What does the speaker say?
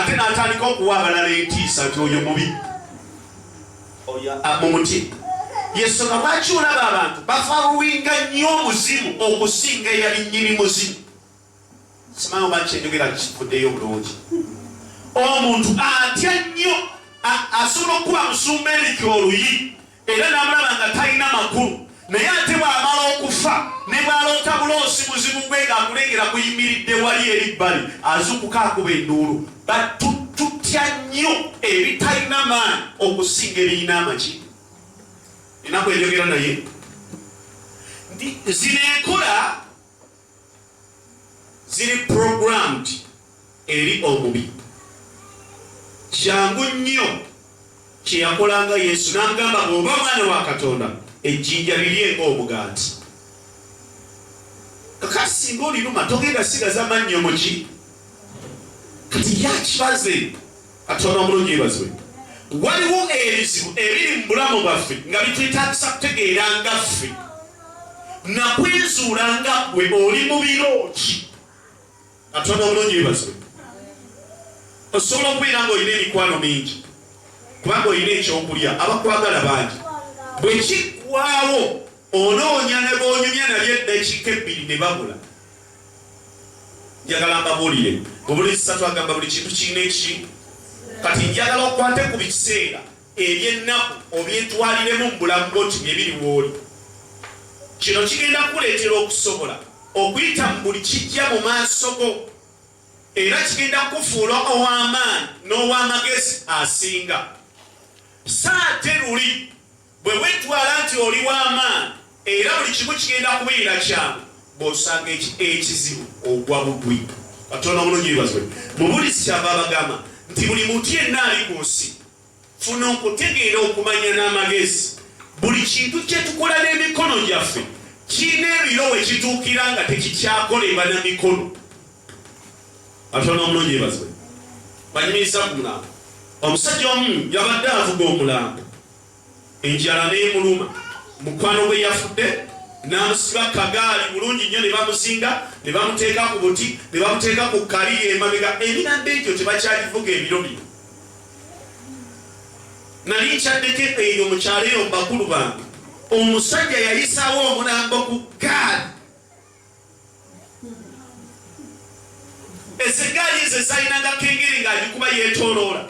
Ate n'atandika okuwa abalala entiisa nti oyo mubi, oyo mumuti. Yensonga lwaki olaba abantu bafaluwinga nnyo omuzimu okusinga eyali nnyini muzimu. Simanyi oba kyenjogera kivuddeyo bulungi. Omuntu atya nnyo, asobola okukuba musumba eriki oluyi era n'amulaba nga talina makulu, naye ate bw'amala okufa ne bw'aloota buloosi muzimu gwe ng'akulengera guyimiridde wali eri bbali, azuukuka akuba enduulu. Tutya nnyo ebitalina maanyi okusinga ebirina amaki. Nina kwenjogera naye nti zino enkola ziri programmed eri omubi. Kyangu nnyo kye yakolanga Yesu n'amugamba, bw'oba mwana wa Katonda, ejjinja lirye ng'omugaati. Kakati singa oliruma togenda sigaza mannyo muki? Kati yakibaze. Katonda omulungi yebazibwe. Waliwo ebizibu ebiri mu bulamu bwaffe nga bitwetagisa kutegeera nga ffe nakwezuula nga gwe oli mu biro ki. Katonda omulungi yebazibwe. Osobola okubeera ng'olina emikwano mingi kubanga olina ekyokulya, abakwagala bangi. Bwe kiggwawo onoonya ne b'onyumya nabyo eddakiika ebbiri ne babula. Njagala mbabuulire, mu buli kisatu agamba buli kintu kirina eki. Kati njagala okwate ku biseera eby'ennaku obyetwaliremu mu bulamu bwo nti bye biri w'oli. Kino kigenda kukuleetera okusobola okuyita mu buli kijja mu maaso go, era kigenda kukufuula ow'amaanyi n'ow'amagezi asinga. So ate luli Bwe wetwala nti oli w'amaanyi era buli kimu kigenda kubeera kyangu, bw'osanga ekizibu ogwa bugwi. Katonda omulungi yebazibwe. Mubuulizi kyava abagamba nti buli muntu yenna ali ku nsi, funa okutegeera, okumanya n'amagezi. Buli kintu kye tukola n'emikono gyaffe kirina ebiro we kituukira nga tekikyakolebwa na mikono. Katonda omulungi yebazibwe. Banyumiriza ku mulambo. Omusajja omu yabadde avuga omulambo, enjala n'emuluma. Mukwano gwe yafudde n'amusiba kagaali bulungi nnyo, ne bamuzinga ne bamuteeka ku buti ne bamuteeka ku kaliya emabega. Emirambo egyo tebakyagivuga ebiro bino. Nali nkyaddeko eyo mu kyalo eyo mu bakulu bange, omusajja yayisaawo omulambo ku ggaali. Ezo eggaali ezo ezalinanga kengere ng'agikuba yeetooloola.